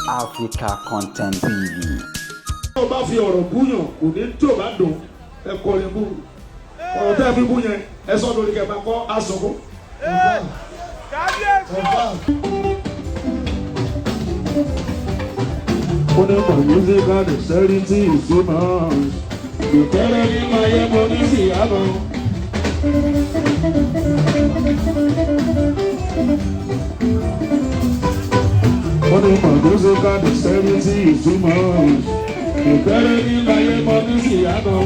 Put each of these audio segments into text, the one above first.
Africa Content TV. Tó o bá fi ọ̀rọ̀ búyàn kò ní tí o bá dùn ẹ kọrin bú ọ̀rọ̀ tẹ́ ẹ fi bú yẹn ẹ sọ lórí kẹ máa kọ́ àsùnkún. Ó ní mọ̀ musical dexterity is too much. Ìkẹ́rẹ́ ní máa yẹ mo ní sí àmọ́. Ó ní mọ̀ musical dexterity is too much. Ìkẹ́rẹ́ ní máa yẹ mo ní sí àmọ́.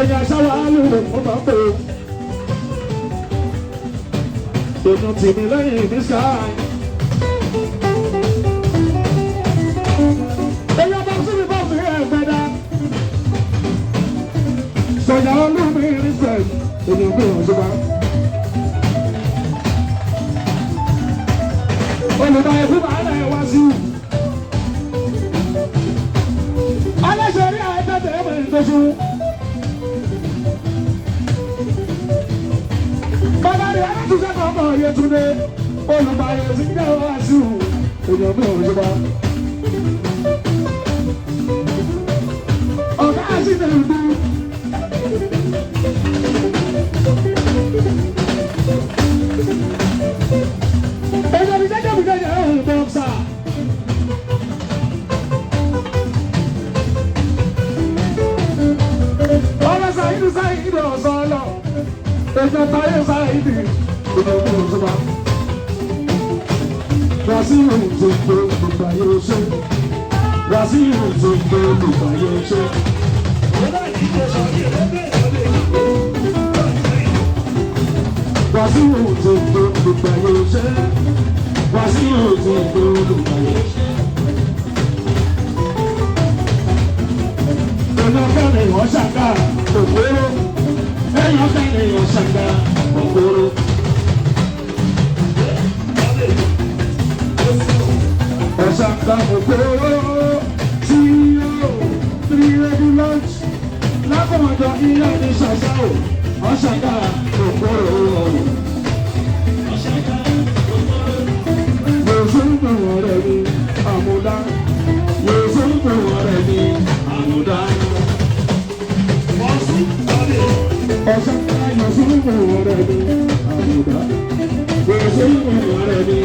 Èèyàn sáwà lóore mo máa ń pè é. Èèyàn tì mí lẹ́yìn ní sáà. Èèyàn bá sí mi bá mi ẹ̀gbẹ́ dá. Sọ̀yà olúmi rí sẹ̀, èèyàn bí wọ́n ṣe bá. Olùdá ẹ̀kú bàálà ẹ̀ wá sí i. Aláṣẹ rí àìtẹ́tẹ̀ ẹ̀mọ̀ ìtọ́sí. Bàbá rẹ̀ alátúnṣe kan mọ̀ Yétúndé. Olùbàyẹ̀ ti ń jẹ́ wá sí i. Èèyàn bí wọ́n ṣe bá. Ọ̀gá àti ìlú. Èèyàn bí jẹ́jẹ́ bí jẹ́jẹ́ ẹ̀hún bọ́ksà. Ọ̀rọ̀ Ṣàyídì Ṣàyídì ọ̀sán lọ. Èèyàn táyé Ṣàyídì ìdòwú òṣùpá. Wàsíù ti gbé gbogbo ayé ṣe. Wàsíù ti gbé gbogbo ayé ṣe. Wàsíù ti gbé gbogbo ayé ṣe. Wàsíù ti gbé gbogbo ayé ṣe. Èèyàn fẹ́ràn ìwọ̀n ṣàkà òkúrò. Èèyàn fẹ́ràn ìwọ̀n ṣàkà òkúrò. Ọ̀ṣàkà òkúrò tí yóò rí ẹbí lọ́ọ̀jì. Lákọ̀ọ́jọ ilé ní ṣàṣà ò. Ọ̀ṣàkà òkúrò. Yèsù ń pè wọ́n rẹ̀ ní àmúdá. Yèsù ń pè wọ́n rẹ̀ ní àmúdá. Ọ̀ṣàkà Yèsù ń pè wọ́n rẹ̀ ní àmúdá. Yèsù ń pè wọ́n rẹ̀ ní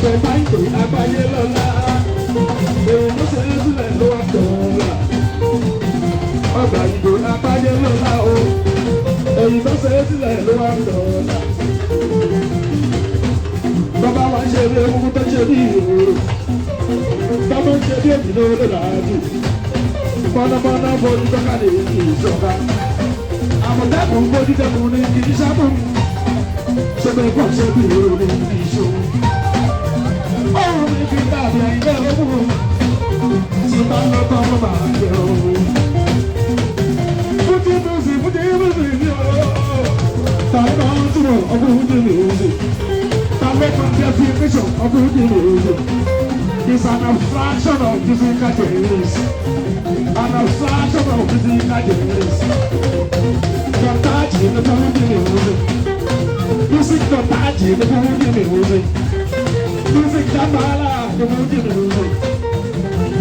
Ọ̀sẹ̀ báńkì àgbáyé lọ́la. Èyí ló ṣe é sílẹ̀ ló wà dọ̀la. Ọgbà ìgò àgbáyé lọ́la o. Èyí tó ṣe é sílẹ̀ ló wà dọ̀la. Bàbá wa ṣe bí egungun tó ṣe bí ìhòòrò. Bàbá ń ṣe bí èmi ló lè làájú. Mọ̀nàmọ́ná fojú tọ́kadì ìṣọ̀ka. Àmọ̀tẹ́kùn fojú tẹkùn ní kì í sábùn. Ṣé kò ṣe bí ìhòòrò ní kì í ṣòwò? Ọ̀run mi fi dàbí ẹ̀yìn lẹ́rọ̀kùn. Tí bá lọ tán mo máa jẹ òun. Fújì music, Fújì music ni o. Tàbí ọ̀hún túnbọ̀ ọkùnrin Fújì music. Tàbí ọ̀hún definition of Fuji music. It's an abstraction of physical things. An abstraction of physical things. Dọ̀tàjì ní Fuji music. Music dọ̀tàjì ní Fuji music. Music jamala ní Fuji music.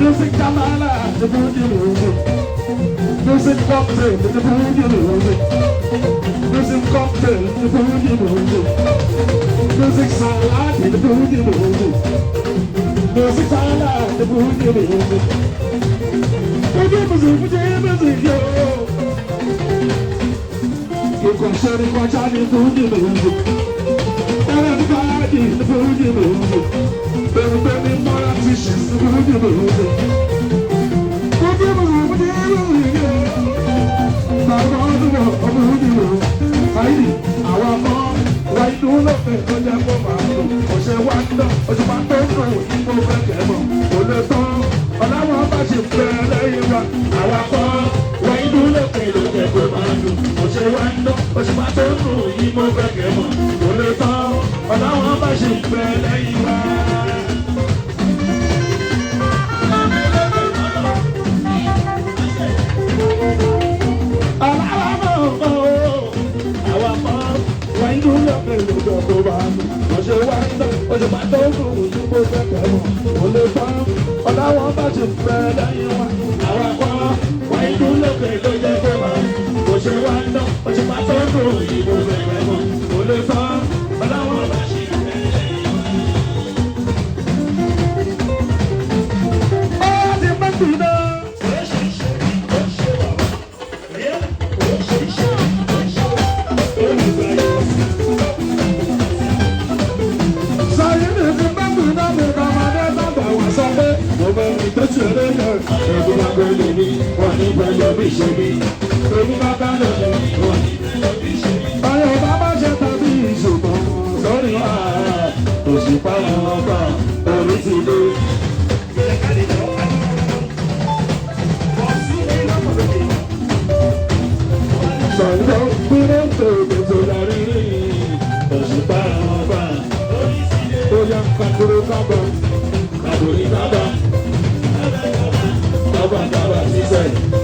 Music jamala ní Fuji music. Music cocktail ní Fuji music. Music cocktail ní Fuji music. Music salad ní Fuji music. Music salad ní Fuji music. Fuji music, Fuji music yo. Ìkọ̀ṣẹ́ ní kọjá ní Fuji music. Everybody ní Fuji music. Bẹ̀rù ní mọ́ra ti ṣe sí Fuji music. Fuji music, Fuji music yo. Bàbá ọdún ọmọ Fuji music. Sáyidì àwọn ọmọ wa inú lọ́fẹ̀ tó jẹ́ kó máa lò. Ọ̀sẹ̀ wa ń dán, oṣù máa tó ń dùn ìgbó fẹ́ kẹ́ mọ̀. Kò lè tán, ọ̀làwọ̀n bá ṣe fẹ́ lẹ́yìn wa. Àwa kọ́ wa inú lọ́fẹ̀ ló jẹ́ kó máa lò. Ọ̀sẹ̀ wa ń dán, oṣù máa tó ń dùn ìgbó fẹ́ kẹ́ mọ̀. Kò lè tán, ọ̀làwọ̀n bá ṣe fẹ́ lẹ́yìn wa. Ọ̀làwọ̀n bá ṣe fẹ́ lẹ́yìn wa. Àwa kọ́ wa inú lókè ló jẹ́ kó máa. Kò ṣe wá ń dán, oṣù máa tó ń dùn ìbò fẹ̀rẹ̀ mọ̀. Kò lè tán, ọ̀làwọ̀n bá ṣe fẹ́ lẹ́yìn wa. Ó ti mọ́ sí náà. Baba, Baba, sísẹ̀.